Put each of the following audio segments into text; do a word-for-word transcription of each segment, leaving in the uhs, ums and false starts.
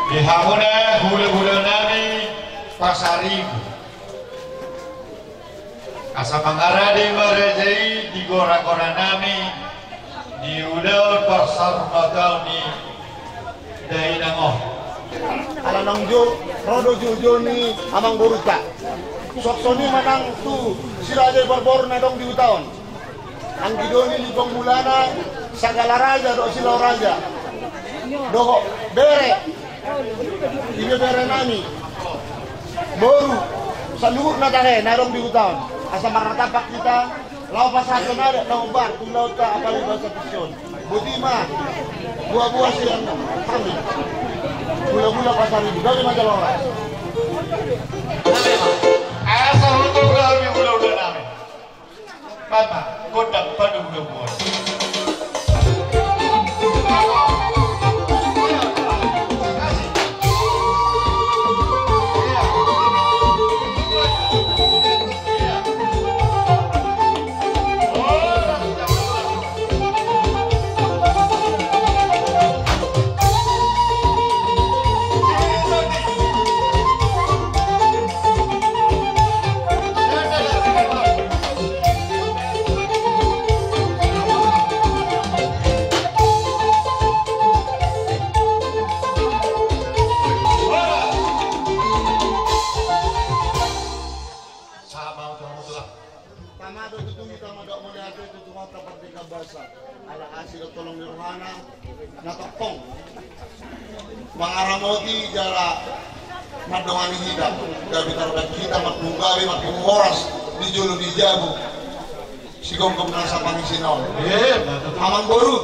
Di hamuna hulahula nami Pasaribu, asa mangarade ma raja i di goragora nami di ulaon parsaurmataon ni dainang on. Ala naung jo ro do joujou ni amangborunta. Suang songon i ma nang tu si raja i parboru na adong di huta on. Anggidoni, Limbong Mulana, Sagala Raja dohot Silau Raja, dohot bere, ibeberenami, boru, saluhutna tahe na adong di huta on, asa marnatampak hita laho pasahathon adat na hombar tu ulaonta apala basa tusi on. Boti ma buabuat sian hami hulahula Pasaribu. Gabe ma jala horas. Asa hutubu hami hulahula nami. Mama, gondang padu hulahula. Tama do tutu hita mandok mauliate tu Tuhanta Pardenggan Basa, ala asi dohot holong ni rohana na tongtong mangaramoti jala mandongani hita, gabe tarbaen hita marpungu gabe marpungu horas di jolo ni jabu sigomgom na sapangisina on. Amangboru,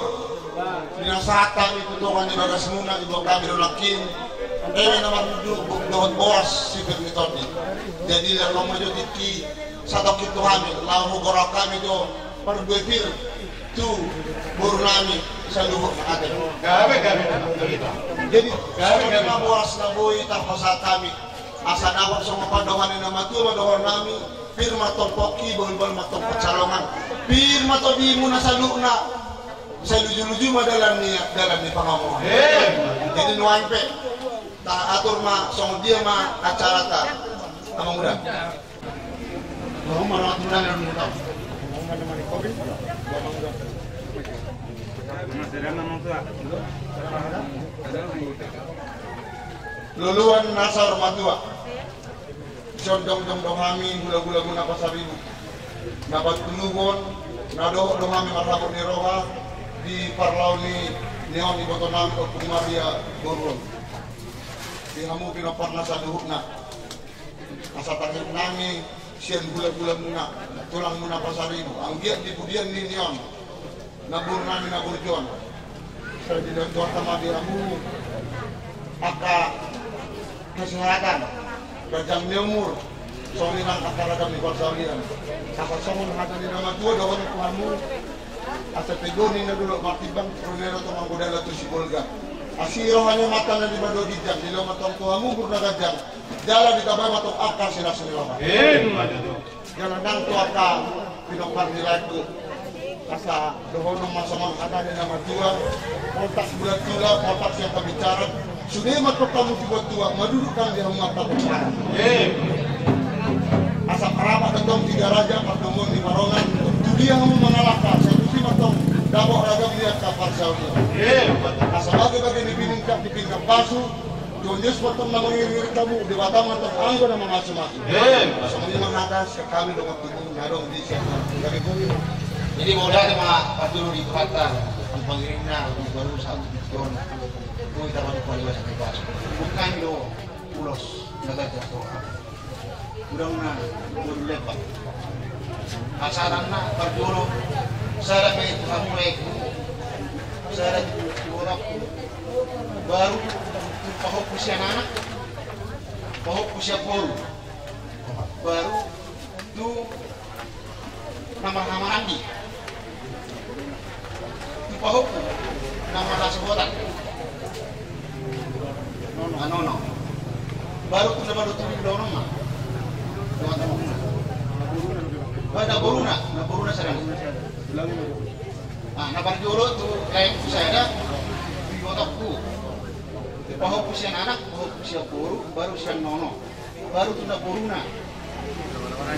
di na sahat hami tu tonga ni bagasmuna, diboan hami do nangkin eme na marnunduhon dohot boras si pir ni tondi. Jadi, laho ma jo tingki satongkin tu hami, laho hugorahon hami jo parbue pir tu boru nami saluhut ate. Gabe, gabe, gabe. Jadi, gabe, gabe. Songon i ma boras na boi tarpasahat hami, asa dapot songon pandohan ni na matua ma dohonon nami: Pir ma tongpongki, bahulbahul ma tongpon salongan. Pir ma tondimuna saluhutna. Sai lujuluju ma dalan ni, dalan ni pangomoan. Jadi nuaeng pe taatur ma songon dia ma acaranta, Amang Uda. Loloan na saur matua. Dison jongjong do hami hulahula muna Pasaribu na patuluhon, na dohot do hami marhabot ni roha di parlao ni, ni on iboto nami Ompung Maria boru on. Di hamu pinomparna saluhutna. Asa tarhite nami sian hulahula muna, tulang muna Pasaribu, anggiat di pudian ni, ni on na boru nami na burju on, sai dilehon Tuhanta ma di hamu angka kesehatan, ganjang ni umur, songon i nang angka ragam ni parsaulian. Asa songon hata ni na matua dohonon tu hamu: Asa pe doni na dolok martimbang, ro ni roha tu manggoda laho tu Sibolga. Asi roha ni amanta na lima dua ginjang, dilehon ma tong tu hamu umur na ganjang, jala ditambai ma tong angka silas ni roha. Jala nang tu angka pinompar ni laengku, asa dohonon ma songon hata ni na matua: Poltak bulan tula, poltak sian pabincaran, sude ma tong hamu tua-tua, maduduk nang di hamu angka pomparan. Asa parapat do tong Tiga Raja, pardomuan di Marongan, tu dia hamu mangalangka, sai tusi ma tong dapot ragam ni angka parsaulian. Asa bage-bage ni biningkat di pinggan pasu, Tuhan Jesus ma tong na mangiring-iring hamu, Debata ma tong anggo na mamasu-masu. Songon i ma hata sian hami dohot tubu na adong di sian hami. Jadi mauliate ma parjolo di Tuhanta, di pangiringna, di barusa, di on. Boi tapatuk paliwasa ni baso. Bukan do ulos na ganjang roha. Godang na boru lembang. Asa na parjolo, sada pe tu hamu laengku, sada tu, tu bolakku. Baru tu pahompu sian anak, pahompu sian boru. Baru tu na marhaha maranggi. Tu pahompu na marhasohotan. Nono. Baru tu na mandok tu di dohonon ma. Ba na boruna, na boruna sada. Ah, na parjolo tu laengku sada, tu ibotongku. Pahompu sian anak, pahompu sian boru, baru sian nono, baru tu namboruna,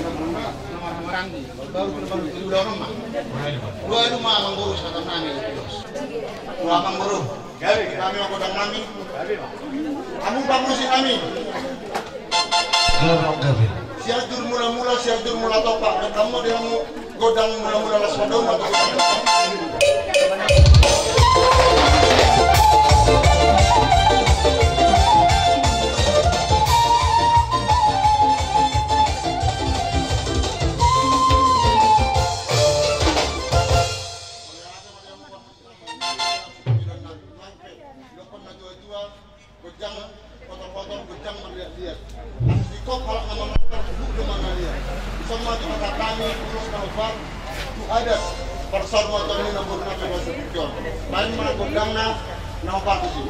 namboruna na marhahamaranggi, baru tu namboruna, tu ulaon ma. Ualu ma amangboru, sahatonnami. Ualu amangboru. Gabe, gabe. Hami ma gondang nami. Gabe ma. Hamu pamusi nami. Gabe, gabe. Sianjur Mulamula, Sianjur Mulatompa. Hamu di hamu gondang Mulamula, las mandau ma tu gondang. Gonjang kotor-kotor, gonjang marliat-liat. Singkop halak na mangalangka, buk do mangaliat. Dison ma dipasahat hami ulos na hombar tu adat parsaurmatuaon ni namboruna pe bahasa tingki on. Baen ma gondangna na hombar tusi.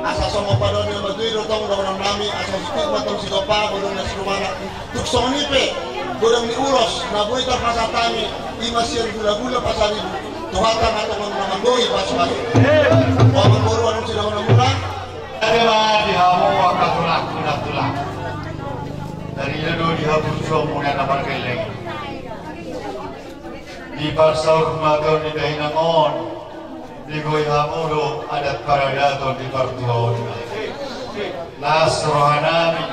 Asa songon padoan ni na matua i do tong dohonon nami, asa suksuk ma tong sitompa godang na siluman. Tung songon i pe godang ni ulos na boi tarpasahat hami, i ma sian gulagula pasaribu. Tuhanta ma tong na manggohi pasupasu. Amangboru, adong sidohonon muna. Ate ma di hamu angka tulangku, na tulang. Taringot do di haburjuon muna na margelleng. Di parsaurmatuaon ni dainang on, digohi hamu do adat paradaton di partuaonna. Las rohanami,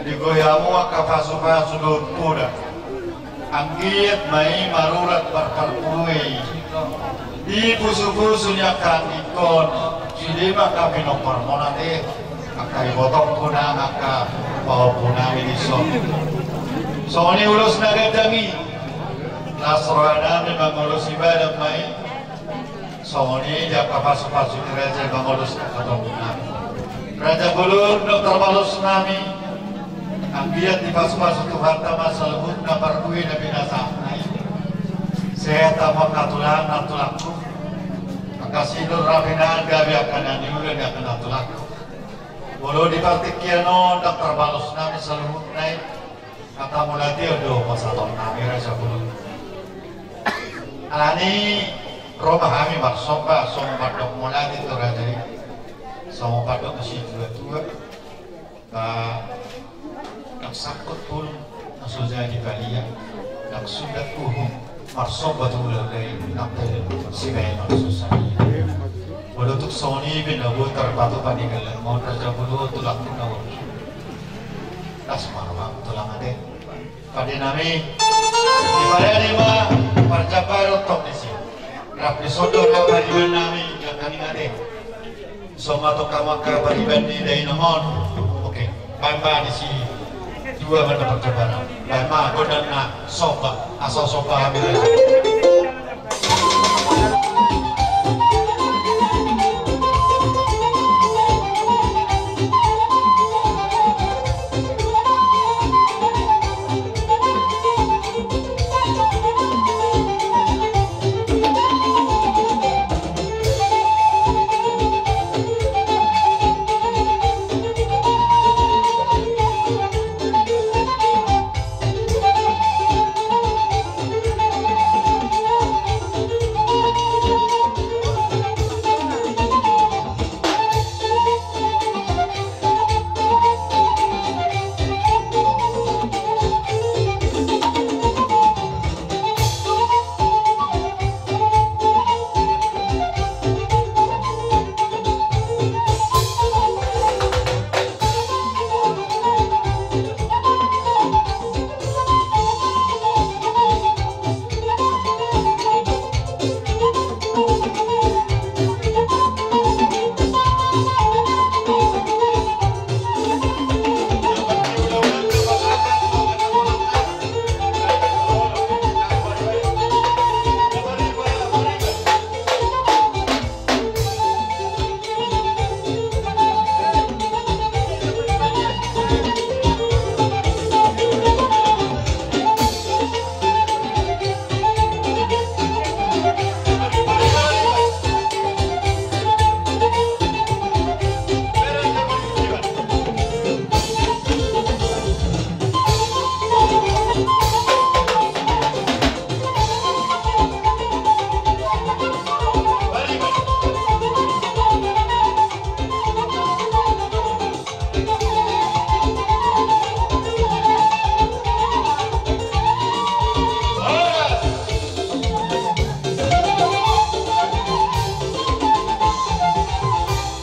digohi hamu angka pasupasu dohot poda. Anggiat ma i marurat marparbue i di pusupusu ni angka anggingkon, sude ma angka pinomparmon ate. Angka ibotongku nang angka pahompunami dison. Songon i ulos na ganjang i. Las rohanami mangulosi badan ma i. Songon i angka pasupasu ni raja i mangulosi angka tondinami. Raja Bolon, ndang tarbalos nami. Anggiat dipasupasu Tuhanta ma saluhutna parbue na binasaonna i. Sehat hamu angka tulang, nang tulangku. Angka sinur na pinangan gabe angka na niula ni angka nang tulangku. Molo di partingkian on ndang tarbalos nami saluhutna i, hata mauliate do pasahatonnami, Raja Bolon. Alani i ro ma hami marsomba songon pandok mauliate tu raja i, songon pandok ni situatua. Ba, ndang sangkot bolon na so jadi palia, ndang sundat uhum marsomba tu hulahula i, ndang taida sibaenon na so sadia. Molo tung songon i pe na boi tarpatupa di galang on, raja bolon, tulang na boi. Las ma roham tulang ate. Pande nami, diparade ma parjambaran tong disi. Rap ni sodo rap pariban nami, galang nami ate. Somatok hamu angka pariban ni dainang on. Oke, baen ma disi dua ma na parjambaran. Baen ma gondang na somba, asa somba hami.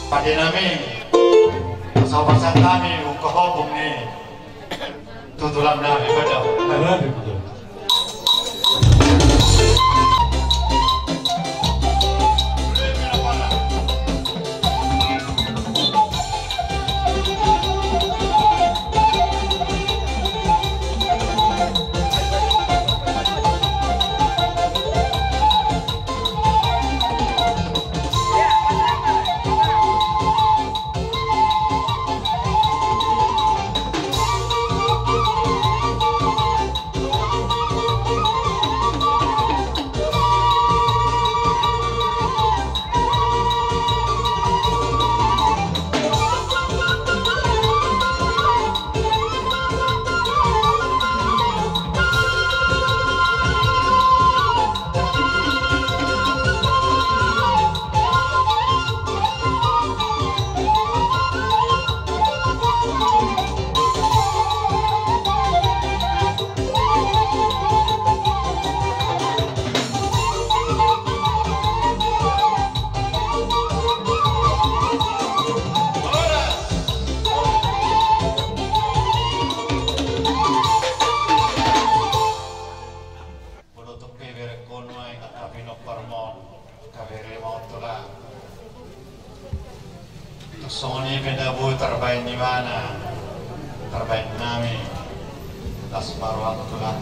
Pande nami, pasahat-pasahat nami, ungkap ompung ni tulang nami, pande. Molo tung pe berengkon ma i angka pinomparmon, angka beremon tulang. Tung songon i pe na boi tarbaen ibana, tarbaen nami, las ma roham tulang.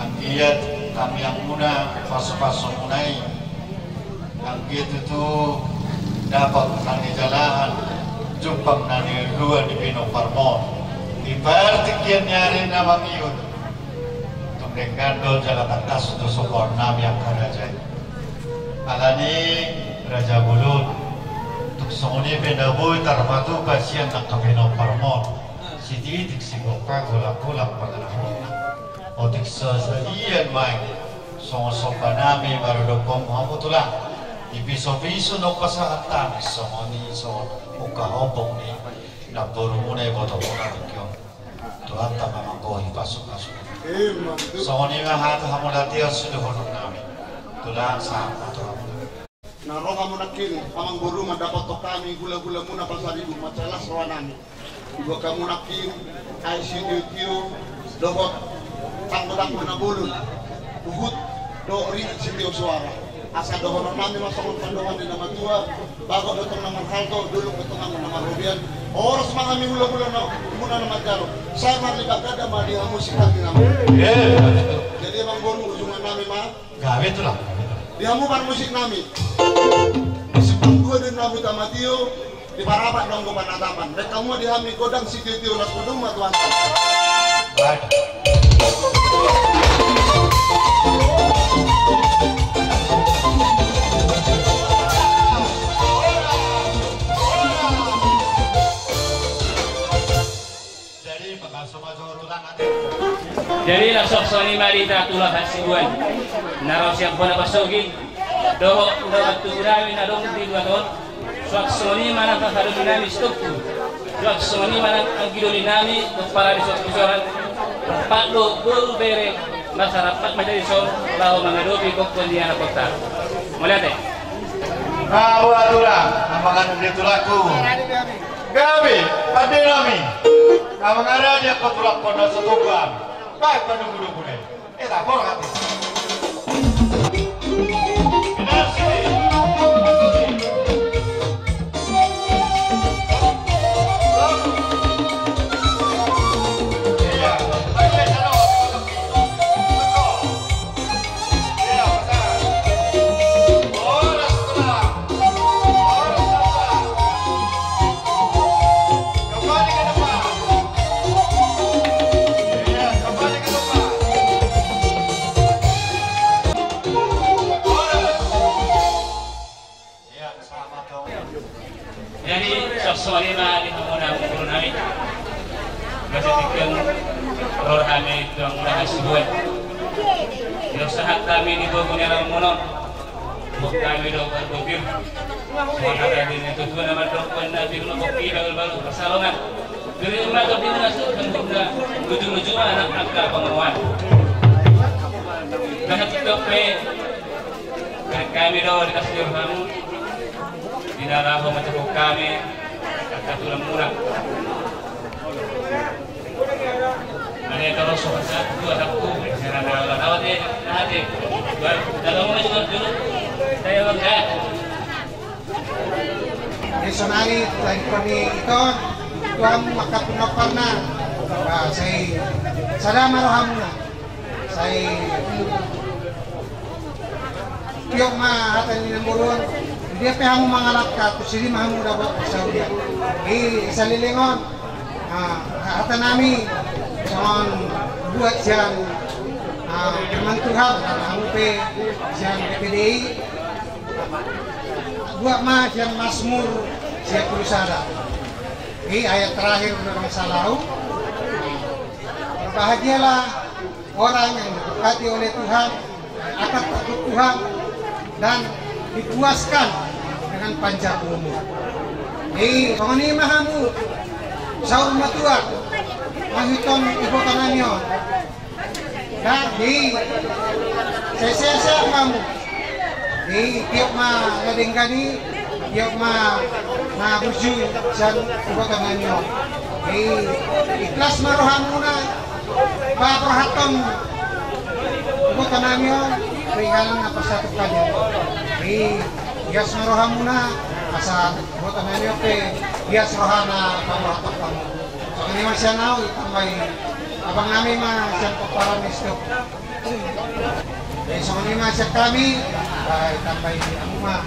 Anggiat tangiangmuna, pasu-pasumuna i, anggiat tutu dapot na nijalahan, jumpang na niluluan di pinomparmon di partingkian ni ari na mangihut. Tung denggan do jala tangkas do sombaon nami angka raja i. Alani raja bolon, tung songon i pe na boi tarpatupa sian angka pinomparmon, sititik sigompa, golanggolang pangarahutna. Otik sasadian ma i songon somba nami maradophon hamu tulang. Di piso-piso naung pasahat hami songon i, songon ungkap ompung ni namborumuna, ibotomuna tingki on. Tuhanta ma manggohi pasu-pasu. Songon i ma hata hamauliateon sude dohonon nami. Tulang, sahat ma tu hamu. Na ro hamu nangkin, amangboru, mandapothon hami hulahulamuna Pasaribu, mansai las rohanami. Dibuat hamu nangkin aek sitiotio dohot tanggotanggo na bolon, huhut dohot ringgit sitio soara. Asa dohononnami ma songon pandohan ni na matua: Bagot do tong na marhalto, dolok do tong na marrobean. Horas ma hami hulahulamuna na manjalo. Sai marlipat ganda ma di hamu sitanggi nami. Jadi amangboru, ujungannami ma. Gabe, Tulang. Di hamu parmusiknami. Di simpang dua di Nabu Tamatio, di Parapat Donggo Panatapan. Baen hamu ma di hami gondang sitiotio, las hudung ma Tuhanta. Baik. Jadi, laos songon i ma di hita tulang hasibuan na ro sian bona pasogi dohot na tubu nami na adong di luat on. Suang songon i ma nang haha doli nami Sitompul. Suang songon i ma nang anggi doli nami, pomparan ni suang pusoran. Rap do boru bere, masa rap ma jadi songon laho mangadopi gokhon ni anakhonta. Mauliate. Na boha, Tulang, na mangadopi tulangku. Gabe, pande nami. Na mangadopi angka tulangkon na so tubu. Baen panungkununkun i. Eh, lapor hati. Jadi, suang songon i ma di hamuna amangboru nami. Gabe tingki on ro hami tu hamuna hasibuan. Di on sahat hami di bogu ni amangboru on. Bogu hami do bogu pir. Songon hata ni natuatua na mandok, na pir na bogu i, balbal parsalongan. Jadi, ma tu di na suhut na ujung-ujung anak angka pangomoan. Gabe tingki on pe. Hami do dikasih rohamu, di na laho manjangkon hami angka tulangmuna. Ada yang terus sobat satu, dua, satu, saya ada lawan-lawan deh, nanti. Dua, dalam rumah juga dulu. Saya bangga. Jadi sonari, lagi kami itu, Tuhan maka pernah pernah. Wah, saya sadar ma rohamuna. Sai tiop ma hata ni namboru on. Dia pe hamu mangalangka, tu si dia ma hamu dapot saurian. Di salelengon, ah, hata nami songon buat sian, ah, firman Tuhan, hamu pe sian B P D I. Buat ma sian Mazmur sia pulu sada. Di ayat terakhir, kalau nggak salah. Berbahagialah orang yang diberkati oleh Tuhan, akan takut Tuhan, dan dipuaskan dengan panjang umur. Jadi songon i ma hamu saur matua, mangihut ibota nami on. Nah, di sese-sese hamu. Di tiop ma na denggan i, tiop ma na burju sian ibota nami on. Di ikhlas ma rohamuna, paborhathon ibota nami on, ringanan na parsatuhon. Di ias ma rohamuna, asa ibota nami on pe ias rohana paborhathon hamu. Songon i ma sian ahu, ditambai abang nami ma sian pomparan ni Sitompul. Eh, songon i ma sian hami, ditambai hamu ma.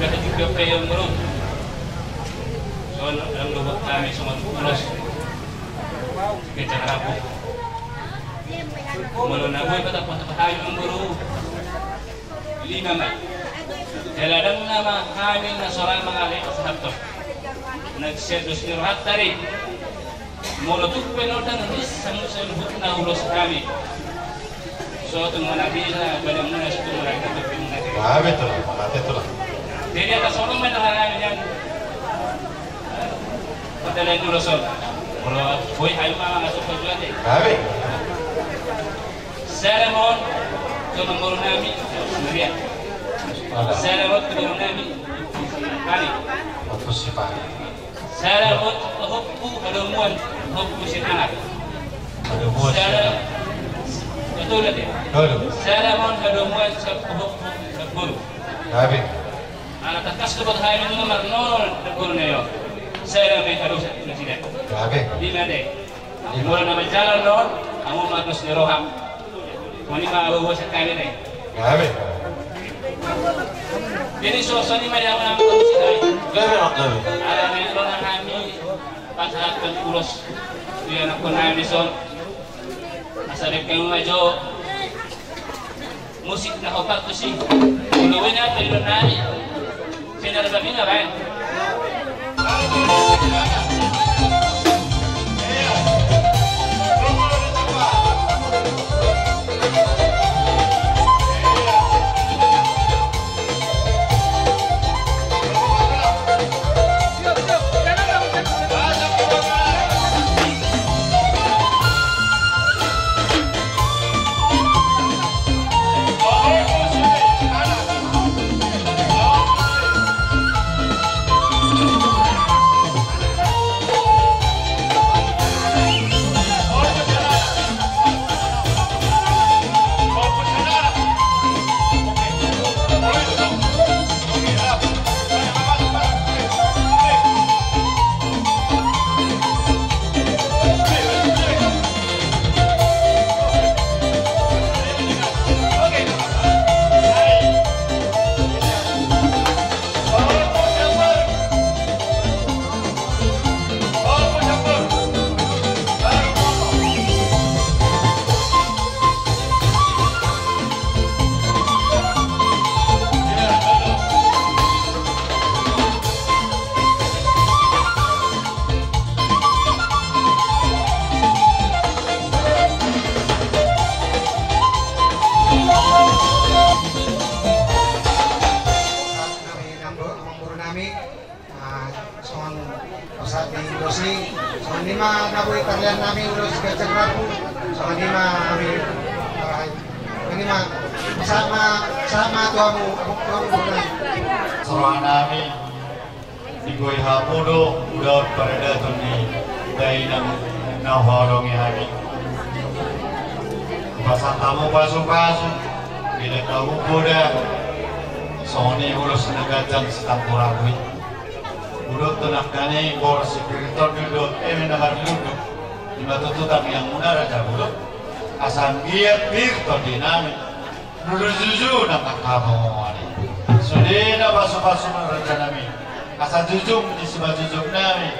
Gabe tingki on pe, amangboru. Songon i do buat hami songon ulos. Kecak rabu. Molo na boi patap-patap hami, amangboru. Lima ma. Jala ndang na ma hami na so ra mangalehon sahat on. Nang sian dos ni rohanta do i. Molo tung pe na ndang ris hamu saluhutna ulos hami, so tung manang bisa badanmuna, so tung manang bisa topimuna. Ah, betul, betul lah. Jadi atas sono ma na hami nian. Patalen ulos on. Molo boi hami ma masuk ke jual deh. Baik. Sada ma on tu amangboru nami, Maria. Salam tu dongan nami, Ompu Sipari. Ompu Sipari. Salam tu pahompu hadomuan, Ompu Sipari. Hadomuan. Salam. Betul, ya? Betul. Salam hadomuan, Ompu Sipari. Gabe. Ala tangkas do hami marnono, Ompu Sipari. Salam hadomuan, Ompu Sipari. Gabe. Di mana? Molo na manjalan do hamu, mardos ni roham. Songon i ma boa sian hami, dai. Gabe. Jadi songon i ma di hamu, nang, Ompu Sipari. Gabe, Mak, gabe. Ala ni roha nami pasahathon ulos tu ianakhon nami son. Asa dengke ma jo musik na hombar tusi. Molo boi na paido nami. Sinar babina, baen. Nami, nang do, amangboru nami, ah, songon pasahat ni ulos i, songon i ma na boi tarlean nami ulos ganjang rambu, songon i ma hami, ah, songon i ma, pasahat ma, pasahat ma tu hamu, amangboru nami. Saur matua nami, di boi hamu do ulaon paradaton ni dainang na huhaholongi hami. Pasahat hamu pasupasu, dilehon hamu poda, songon i ulos na ganjang sitampurangu i. Hudok tu nangkaning boras si pir ni tondi dohot eme na marmunduk, i ma tutu tangiangmuna raja, hudok. Asa anggiat pir tondi nami, jujur nang angka hamu ari. Sude na pasupasu ni raja nami, asa jujung ni simanjujung nami,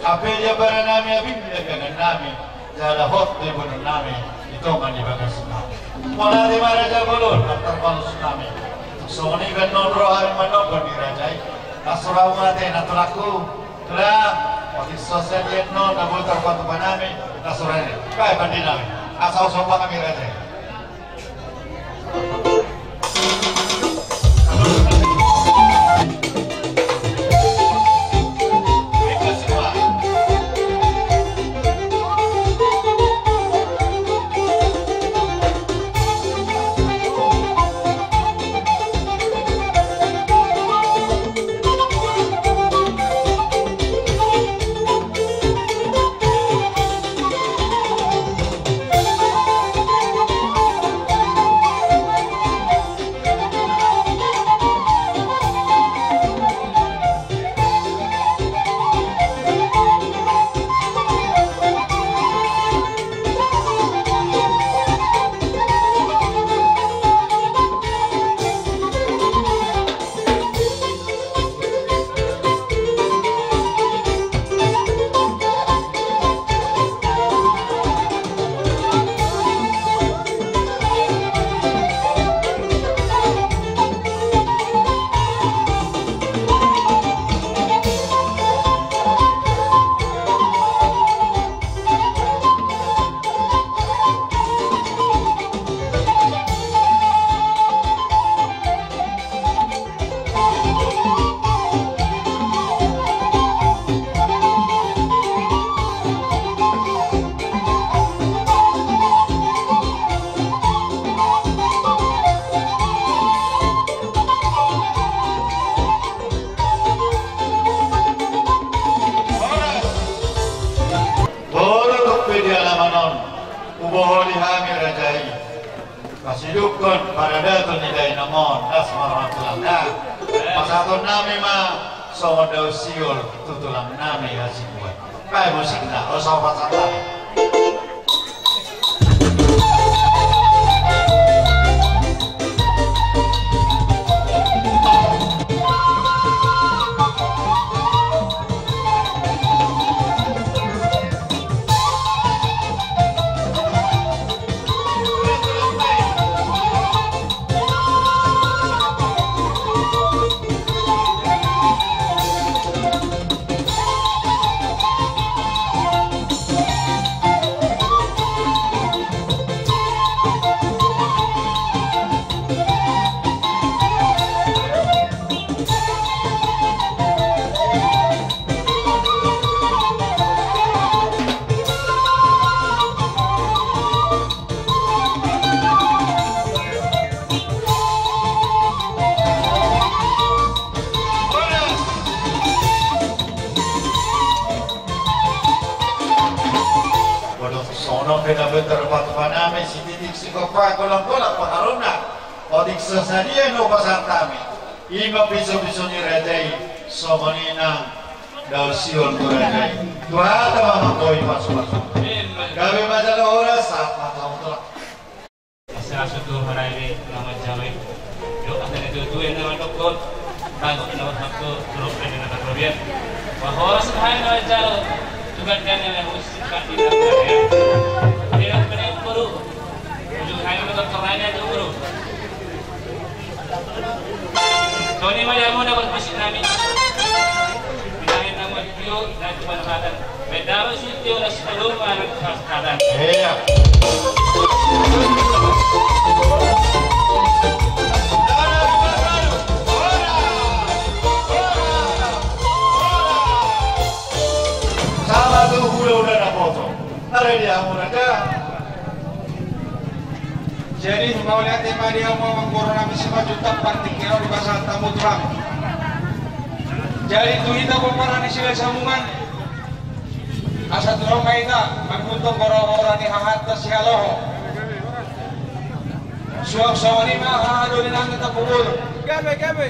hape di ampara nami, abing di dagangan nami, jala hot do iboto nami di tonga ni bagas nami. Mauliate ma raja bolon, nang tarpalus nami. Songon i pe annon ro hami manomba di raja i. Las rohamu ate, nang tulangku. Tulang, otik so sadia annon na boi tarpatupa nami, las roha nami. Baen pande nami, asa husomba hami raja i. Boholi hami raja i, pasidukkon paradaton ni dainang on, das marhata tulang na. Pasahaton nami ma songon daun siol tu tulang nami hasibuan. Baen musikna, ro saur pasahat nami. Molo songon on pe na boi tarpatupa nami sititik sigompa, golanggolang pangarahutna. Otik so sadia na hupasahat hami, i ma pisopiso ni raja i, songon i nang daun siol tu raja i. Tuhanta ma manggohi pasupasu. Gabe ma jala horas, sahat ma tu hamu tulang. Asa langsung tu hara i na manjalo i. Dok, asa na tutu na mandokkon. Tanggup na mandokkon, turut na mandokkon. Wah, horas ma hami na manjalo. Tugas dan yang harus. Ujung hami mandokkon na tu guru. Songon i ma di hamu na parmusik nami. Binahen na muat tio na tu panahatan. Bedaro si tio na si tolu ma na tu panahatan. Iya. Sama tu hulahula na poto. Alai di hamu raja. Jadi mauliate ma di hamu amangboru nami Simanjuntak, partingkian on dipasahat hamu tulang. Jadi tu hita pomparan ni Silahisambungan, asa tulang ma hita manungkun gorahorahon ni hahanta sihaloho. Suang songon i ma haha do di nami tapupul. Gabe, gabe.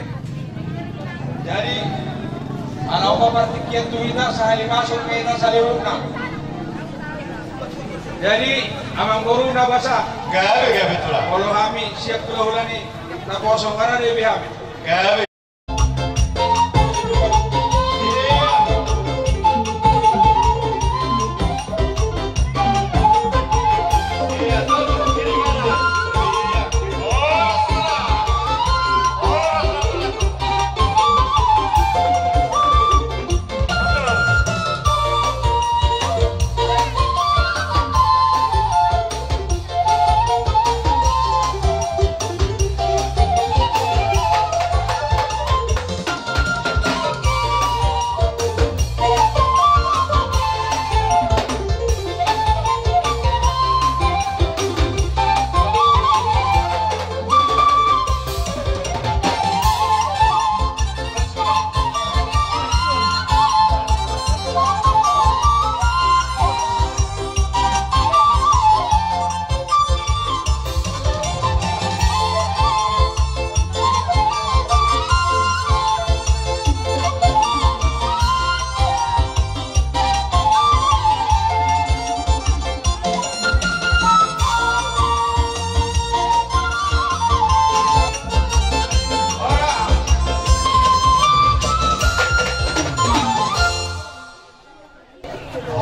Jadi ala on ma partingkian tu hita, sahali masuk ma hita saluhutna. Jadi amangboru na basa. Gabe, gabe tulang. Molo hami siap hulahula ni naposo, nunga rade be hami. Gabe.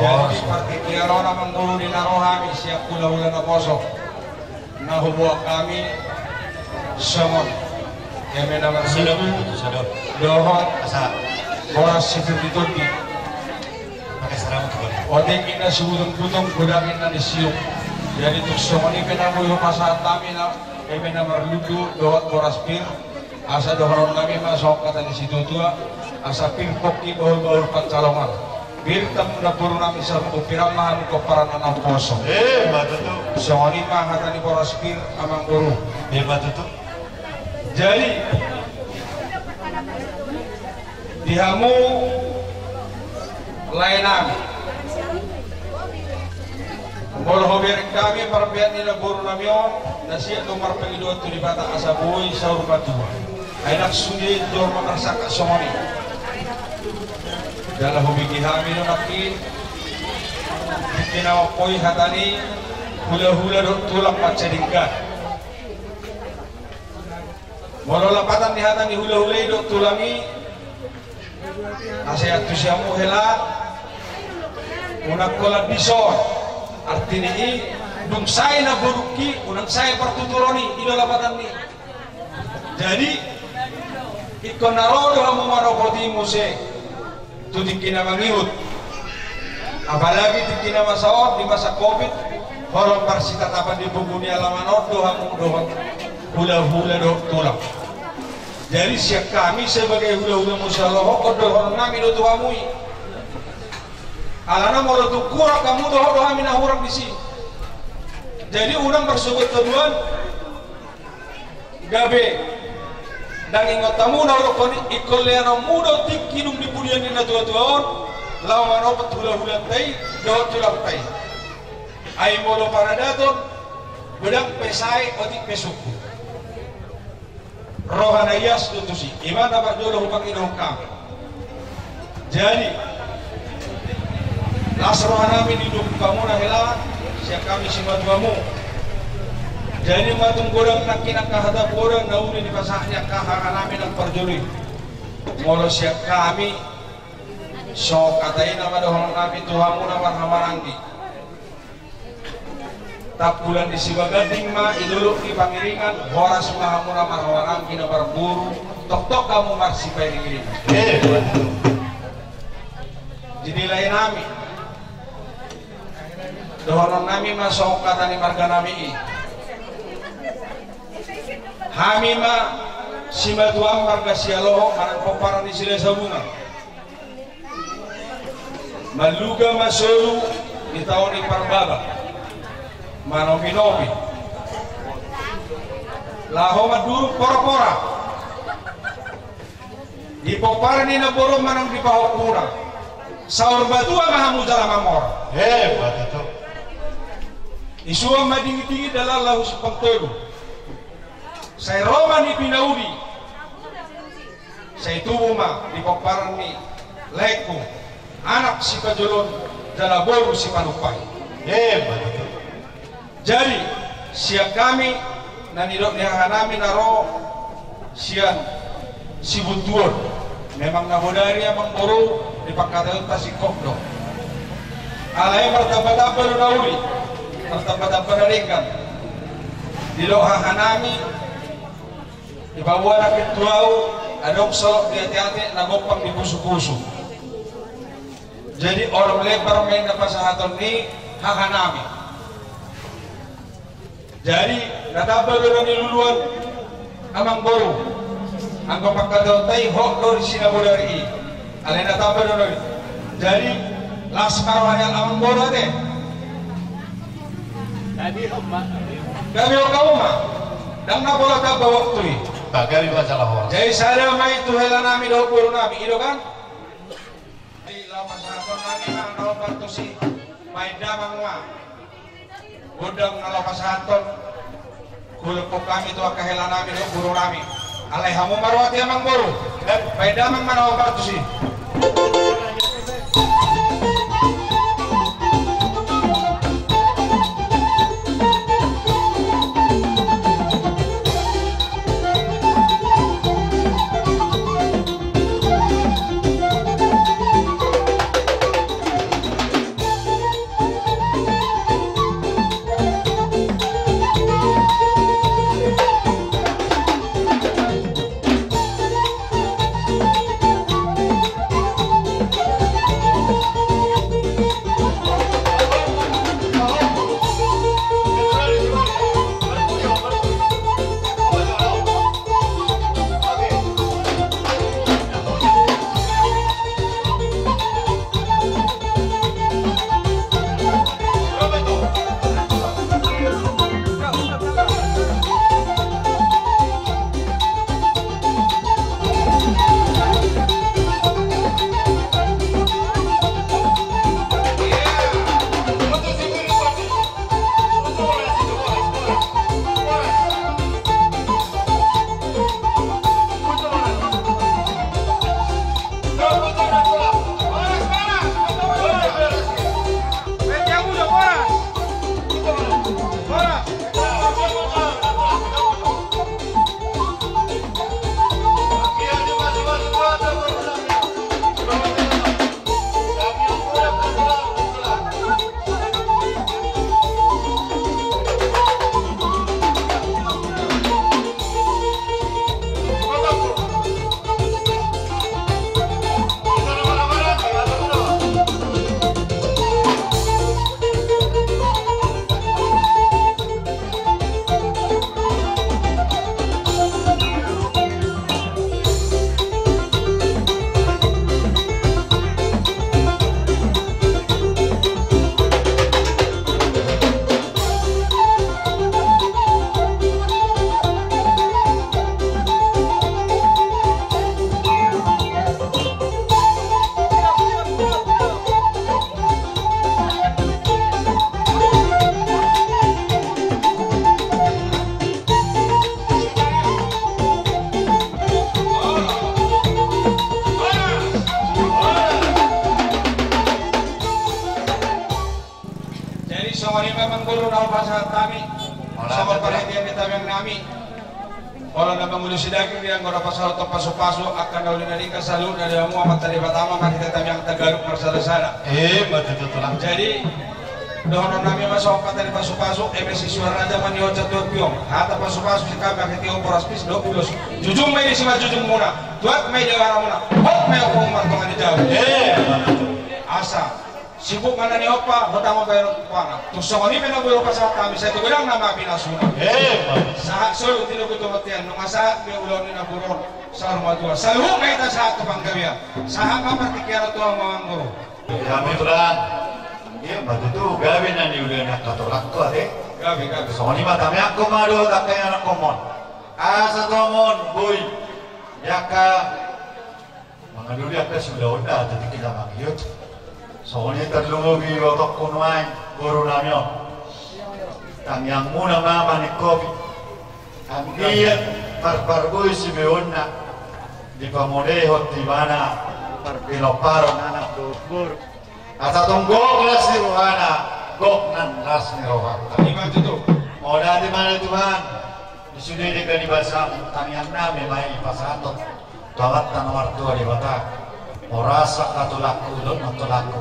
Jadi partingkian on amangboru, di na ro hami siap hulahula naposo, na huboan hami songon eme na marsilabu dohot asa boras sipir ni tondi. Otik ninna sibutong-butong, godang ninna ni siung. Jadi tung songon i pe na boi hupasahat hami na eme na marlundu dohot boras pir. Asa dohonon nami ma songon hata ni situatua, asa pir pongki, bahul-bahul pansalongan. Pir tamu namboru nami, sarumpung pir ma hamu pomparan na naposo. Emma tutu. Songon i ma hata ni boras pir amangboru. Emma tutu. Jadi di hamu lae nami, Molo hubereng hami parpeak ni namboru nami on, na sian do marpangidoan tu Debata asa boi saur matua. Ai ndang sude jolma marsangkap songon i. Jala hubege hami do nangkin, tingki na mamboan hata ni hulahula dohot tulang mansai denggan. Molo lapatan ni hata ni hulahula i dohot tulang i, asa iantusi hamu hela, unang holan dison. Artina i, dung sae namborungki, unang sae partuturon i, i do lapatan ni. Jadi, ingkon na ro do hamu manopoti muse tu tingki na mangihut. Apalagi tingki na masa on, di masa covid, holan marsitatapan di pungu ni alaman on do hamu dohot hulahula dohot tulang. Jadi sian hami sebagai hulahula muse, lohot dohonon nami do tu hamu i. Alana molo tung hurang hamu, dohot do hami na hurang disi. Jadi unang marsogot haduan, gabe ndang ingot hamu na hudokkon i, ingkon leanonmu do tingki dung di pudian ni natuatua on, laho manopot hulahulanta i dohot tulangta i. Ai molo paradaton, godang pe sae, otik pe sungkun. Roha na ias do tusi, i ma na parjolo hupangidohon hami. Jadi, las roha nami didok hamuna hela, sian hami simatuamu. Jadi, ma tung godang nangkin angka hata, godang na uli dipasahat ni angka hata nami na parjolo i. Molo sian hami, songon hata i na ma dohonon nami tu hamuna marhahamaranggi. Tampulan ni Sibaganding ma i, dolok ni Pangiringan, horas ma hamuna marhahamaranggi na marboru, tongtong hamu marsipairingiringan. Eh, betul. Jadi lae nami, dohonon nami ma songon hata ni marga nami i. Hami ma simatuam marga Sialoho manang pomparan ni Silahisabungan. Manluga ma solu di taon ni Parbaba, manominomi, laho mandurung porapora di pomparan ni namboru manang di pahompuna. Saur matua ma hamu jala mamora. Hebat itu. Isuan ma dingidingi dalan laho simpang tolu. Sai ro ma ni pinaudi. Sai tubu ma di pomparan ni laengku anak sipajolon jala boru sipanumpahi. Hebat. Jadi sian hami na nidok ni haha nami na ro sian Sibuntuon, memang na bodari amangboru di pangkataionta singkop do. Alai martambatamba do na uli, martambatamba na denggan. Didok haha nami, dipaboa na pintu ahu, adong solot di ateate na gompang di pusupusu. Jadi onom lembar ma i na pasahaton ni haha nami. Jadi na tamba do na niluluan amangboru. Anggo pangkataionta i hot do di si na bodari i. Alai na tamba do na i. Jadi las ma roha ni amangboru ate. Gabe on hamu ma. Ndang na pola tamba waktu i. Jadi sada ma i tu hela nami dohot boru nami, i do kan? Jadi laho pasahathon nami ma na hombar tusi. Baen damang ma gondang na laho pasahathon. Hulehon hami tu angka hela nami dohot boru nami. Alai hamu ma ro ate amangboru. Baen damang ma na hombar tusi. Songon i ma amang boru na hupasahat hami. Songon parhitean ni tangiang nami. Molo na mangulosi daging di anggo na pasahathon pasupasu, angka na uli na denggan saluhutna di hamu Amanta Debata ma marhite tangiang tagaluk marsadasada. Emma tutu tulang. Jadi dohonon nami ma songon hata ni pasupasu, eme sisuar raja ma nihot satuan piong. Hata pasupasu sian hami marhite boras pis dohot ulos. Jujung ma i di simanjujungmuna, tuat ma i di aramuna, hot ma i ompung martonga ni jabu. Emma tutu. Asa sibuk ma na niompa, hot ma bahenon umpana. Tung songon i pe na boi hupasahat hami, sai tu godang nama pinasuna. Emma. Sahat solu tu lobi tu bontean, nunga sahat be ulaon ni namboru on saur matua. Saluhutna hita sahat tu panggabean. Sahat ma partingkian tu hamu amang boru. Gabe tulang. Emma tutu, gabe na niula ni angka tulangku ate. Gabe, gabe. Songon i ma tangiangkon ma dohot angka ianakhonmon. Asa tu hamu on boi di angka mangalului angka siulaonna tu tingki na mangihut. Songon i tarlumobi ibotongku nuaeng boru nami on. Tangiangmuna ma maningkopi. Anggiat parparbue sibeonna, dipamodehon tu ibana parbinomparon anak dohot boru. Asa tung gok las ni rohana, gok nang las ni rohanta. Ima tutu. Mauliate ma di Tuhan. Di sude denggan ni basamu, tangiang nami ma i pasahathon tu Amanta na martua Debata. Horas angka tulangku, dohot nang tulangku,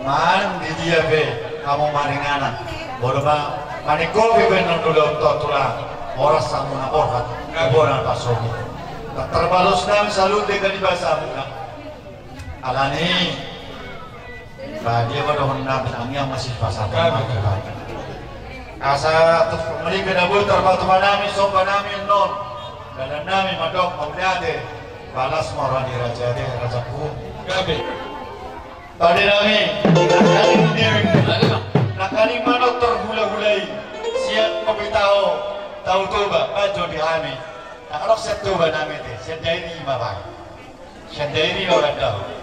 manang di dia pe hamu maringanan, molo ma maningkopi pe annon do ulaonta tulang, horas hamu na borhat, na bona na pasogit. Tarbalos nami saluhut denggan ni basamuna. Alani badia ma dohonon nami, tangiang ma sipasahaton. Asa tu meripe na boi tarpatupa nami somba nami annon, dalan nami mandok mauliate. Balas ma roha ni raja ate, rajaku. Gabe. Pande nami, nangkaning di, nangkaning manortor hulahula i sian Pemita ho, Tao Toba, bahen jo di hami. Nangkaning sian Toba nami ate, sian Dairi ma bahen. Sian Dairi ma bahen.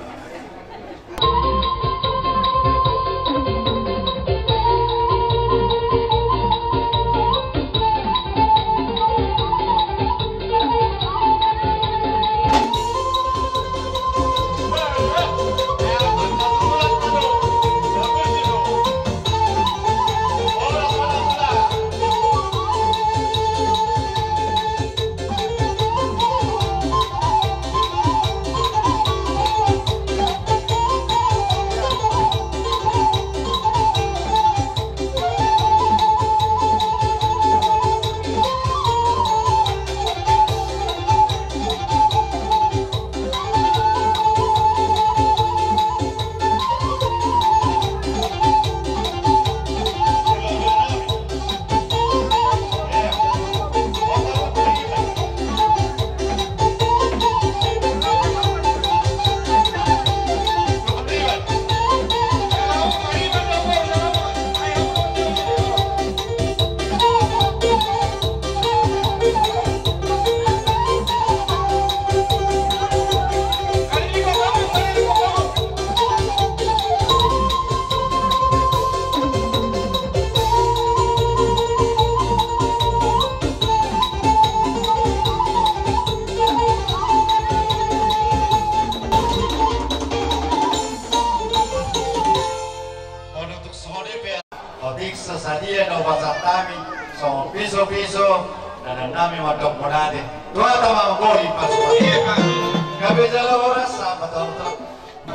Otik so sadia na hupasahat hami songon pisopiso, dalan nami mandok mauliate. Tuhanta ma manggohi pasupasu. Gabe jala horas, sahat ma tu hamu.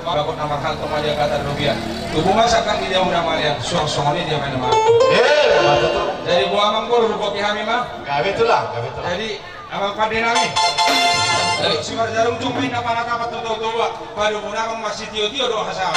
Bagot na marhalto ma dia, gatar do bia. Tubu ma sangkap ni dia, uda malian suang songon i dia, main ma. Jadi boha amang boru, rupoki hami ma. Gabe tulang, gabe tulang. Jadi amang pande nami, jadi simarjarung jung main na panatapat tu totoa. Padu muna amang masitiotio do hasa.